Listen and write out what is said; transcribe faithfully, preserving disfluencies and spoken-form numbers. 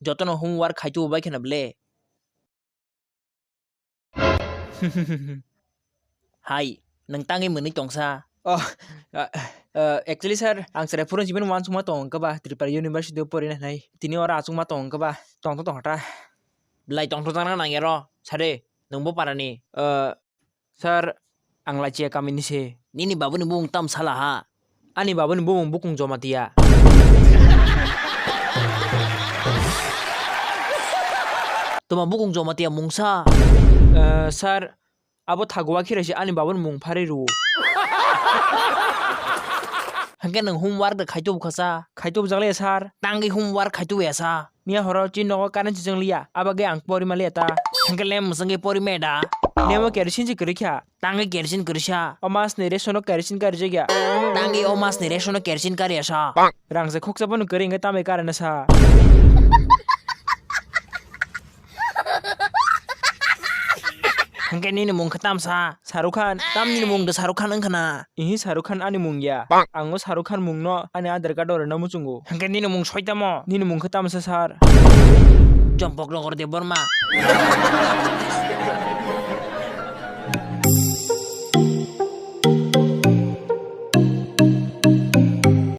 Jotono homework khaito bai kheno ble. Hai, nwng tangwi mwnwi tongsa. Oh, ah, ah, actually sir, ang chwrai phuru chibini uansukma tongo wngkha ba, Tripura University o porina hinwi. Tini oro achukma tongo wngkha ba, tongtho tongtha. Belai tongtho tongna nangyaro, sade, nwng bo parani. Ah, sir, ang Lachia kamini se. Nini babuni bumung tam sala ha? Ani babuni bumung Bukung Jomatia. Toma Bukung Jomatia mungsa? Eh, sir, abo thagua khira se ani babuni mung phari rwo. Hangke nwng homework de khaito bukha sa? Khaito bujak le sir. Tangwi homework khaito ya sa? Miya horo chini nogo current sijang liya, abagwi ang pori maliya ta. Hangke lem mwswngwi pori meda. Lemo kerosene se kwrwi kha. Tangwi kerosene kwrwi sa. O mas ni ration o kerosene kari jagya. Tangwi o mas ni ration o kerosene kari sa. Rang se khoksa bono kwrwi hwnkhe tamwi kari na sa. Hwnkhe nini mung khe tam sa? Shahrukh Khan. Tam nini mung de Shahrukh Khan wngkha na? Ihi Shahrukh Khan ani mung ya. Ang o Shahrukh Khan mung no ani Aadhaar card o rwna muchungo. Hwnkhe nini mung soi tamo? Nini mung khe tamo sa sir? Chompok Nogor Debbarma.